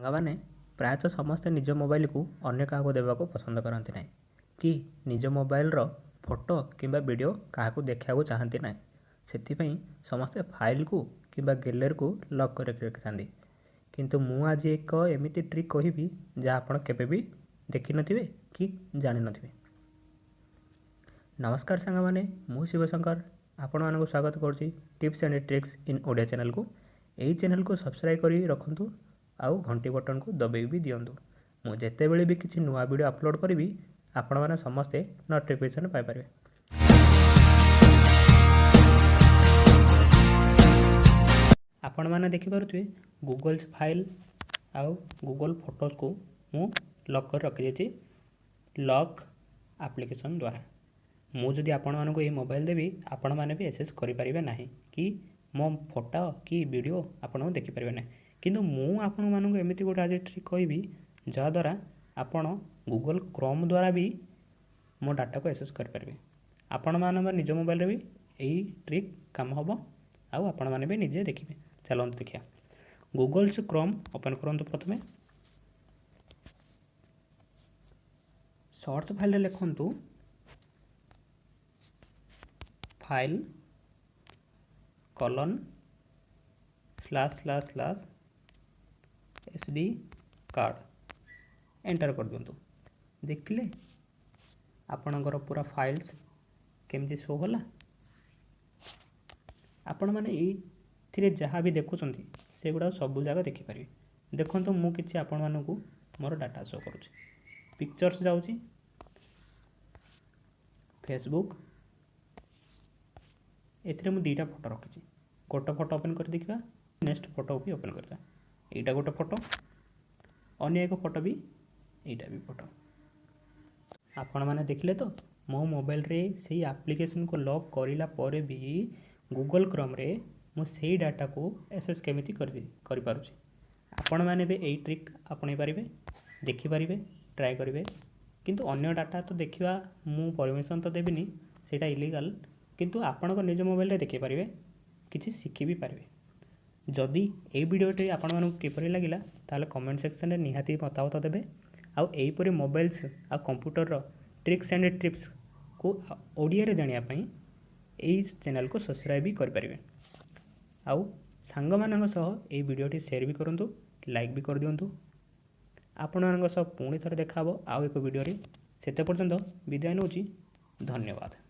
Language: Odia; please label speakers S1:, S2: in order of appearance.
S1: ସାଙ୍ଗମାନେ, ପ୍ରାୟତଃ ସମସ୍ତେ ନିଜ ମୋବାଇଲକୁ ଅନ୍ୟ କାହାକୁ ଦେବାକୁ ପସନ୍ଦ କରନ୍ତି ନାହିଁ କି ନିଜ ମୋବାଇଲର ଫଟୋ କିମ୍ବା ଭିଡ଼ିଓ କାହାକୁ ଦେଖିବାକୁ ଚାହାନ୍ତି ନାହିଁ। ସେଥିପାଇଁ ସମସ୍ତେ ଫାଇଲକୁ କିମ୍ବା ଗ୍ୟାଲେରୀକୁ ଲକ୍ କରି ରଖିଥାନ୍ତି। କିନ୍ତୁ ମୁଁ ଆଜି ଏକ ଏମିତି ଟ୍ରିକ୍ କହିବି ଯାହା ଆପଣ କେବେ ବି ଦେଖିନଥିବେ କି ଜାଣିନଥିବେ। ନମସ୍କାର ସାଙ୍ଗମାନେ, ମୁଁ ଶିବଶଙ୍କର ଆପଣମାନଙ୍କୁ ସ୍ୱାଗତ କରୁଛି tips and tricks in Odia ଚ୍ୟାନେଲକୁ। ଏହି ଚ୍ୟାନେଲକୁ ସବସ୍କ୍ରାଇବ୍ କରି ରଖନ୍ତୁ ଆଉ ଘଣ୍ଟି ବଟନକୁ ଦବାଇ ବି ଦିଅନ୍ତୁ। ମୁଁ ଯେତେବେଳେ ବି କିଛି ନୂଆ ଭିଡ଼ିଓ ଅପଲୋଡ଼ କରିବି, ଆପଣମାନେ ସମସ୍ତେ ନୋଟିଫିକେସନ୍ ପାଇପାରିବେ। ଆପଣମାନେ ଦେଖିପାରୁଥିବେ, ଗୁଗଲ୍ସ ଫାଇଲ୍ ଆଉ ଗୁଗଲ୍ ଫଟୋଜକୁ ମୁଁ ଲକ୍ କରି ରଖିଦେଇଛି ଲକ୍ ଆପ୍ଲିକେସନ୍ ଦ୍ୱାରା। ମୁଁ ଯଦି ଆପଣମାନଙ୍କୁ ଏହି ମୋବାଇଲ୍ ଦେବି, ଆପଣମାନେ ବି ଆକ୍ସେସ୍ କରିପାରିବେ ନାହିଁ କି ମୋ ଫଟୋ କି ଭିଡ଼ିଓ ଆପଣଙ୍କୁ ଦେଖିପାରିବେ ନାହିଁ। କିନ୍ତୁ ମୁଁ ଆପଣମାନଙ୍କୁ ଏମିତି ଗୋଟେ ଆଜି ଟ୍ରିକ୍ କହିବି, ଯାହାଦ୍ୱାରା ଆପଣ ଗୁଗଲ୍ କ୍ରୋମ୍ ଦ୍ୱାରା ବି ମୋ ଡାଟାକୁ ଆକ୍ସେସ୍ କରିପାରିବେ। ଆପଣମାନଙ୍କ ନିଜ ମୋବାଇଲରେ ବି ଏଇ ଟ୍ରିକ୍ କାମ ହେବ ଆଉ ଆପଣମାନେ ବି ନିଜେ ଦେଖିବେ। ଚାଲନ୍ତୁ ଦେଖିବା। ଗୁଗଲ୍ସ କ୍ରୋମ୍ ଓପନ୍ କରନ୍ତୁ। ପ୍ରଥମେ ସର୍ଚ୍ଚ ଫାଇଲ୍ରେ ଲେଖନ୍ତୁ file colon slash slash slash SD card, enter କରିଦିଅନ୍ତୁ। ଦେଖିଲେ ଆପଣଙ୍କର ପୁରା ଫାଇଲ୍ସ କେମିତି ଶୋ ହେଲା। ଆପଣମାନେ ଏଇଥିରେ ଯାହା ବି ଦେଖୁଛନ୍ତି, ସେଗୁଡ଼ାକ ସବୁ ଯାକ ଦେଖିପାରିବେ। ଦେଖନ୍ତୁ, ମୁଁ କିଛି ଆପଣମାନଙ୍କୁ ମୋର ଡାଟା ଶୋ କରୁଛି। ପିକ୍ଚର୍ସ ଯାଉଛି, ଫେସବୁକ୍, ଏଥିରେ ମୁଁ ଦୁଇଟା ଫଟୋ ରଖିଛି। ଗୋଟେ ଫଟୋ ଓପନ୍ କରି ଦେଖିବା, ନେକ୍ସଟ ଫଟୋ ବି ଓପନ୍ କରିବା। ଏଇଟା ଗୋଟେ ଫଟୋ, ଅନ୍ୟ ଏକ ଫଟୋ ବି, ଏଇଟା ବି ଫଟୋ। ଆପଣମାନେ ଦେଖିଲେ ତ, ମୋ ମୋବାଇଲରେ ସେଇ ଆପ୍ଲିକେସନକୁ ଲକ୍ କରିଲା ପରେ ବି ଗୁଗଲ୍ କ୍ରୋମ୍ରେ ମୁଁ ସେଇ ଡାଟାକୁ ଆକ୍ସେସ୍ କେମିତି କରିପାରୁଛି। ଆପଣମାନେ ବି ଏଇ ଟ୍ରିକ୍ ଆପଣେଇ ପାରିବେ, ଦେଖିପାରିବେ, ଟ୍ରାଏ କରିବେ। କିନ୍ତୁ ଅନ୍ୟ ଡାଟା ତ ଦେଖିବା ମୁଁ ପରମିସନ୍ ତ ଦେବିନି, ସେଇଟା ଇଲିଗାଲ୍। କିନ୍ତୁ ଆପଣଙ୍କ ନିଜ ମୋବାଇଲରେ ଦେଖିପାରିବେ, କିଛି ଶିଖି ବି ପାରିବେ। ଯଦି ଏଇ ଭିଡ଼ିଓଟି ଆପଣମାନଙ୍କୁ କିପରି ଲାଗିଲା, ତାହେଲେ କମେଣ୍ଟ ସେକ୍ସନରେ ନିହାତି ମତାମତ ଦେବେ। ଆଉ ଏହିପରି ମୋବାଇଲ୍ସ ଆଉ କମ୍ପ୍ୟୁଟରର ଟ୍ରିକ୍ସ ଆଣ୍ଡ ଟିପ୍ସକୁ ଓଡ଼ିଆରେ ଜାଣିବା ପାଇଁ ଏଇ ଚ୍ୟାନେଲକୁ ସବସ୍କ୍ରାଇବ୍ ବି କରିପାରିବେ। ଆଉ ସାଙ୍ଗମାନଙ୍କ ସହ ଏଇ ଭିଡ଼ିଓଟି ସେୟାର ବି କରନ୍ତୁ, ଲାଇକ୍ ବି କରିଦିଅନ୍ତୁ। ଆପଣମାନଙ୍କ ସହ ପୁଣି ଥରେ ଦେଖା ହେବ ଆଉ ଏକ ଭିଡ଼ିଓରେ। ସେତେ ପର୍ଯ୍ୟନ୍ତ ବିଦାୟ ନେଉଛି। ଧନ୍ୟବାଦ।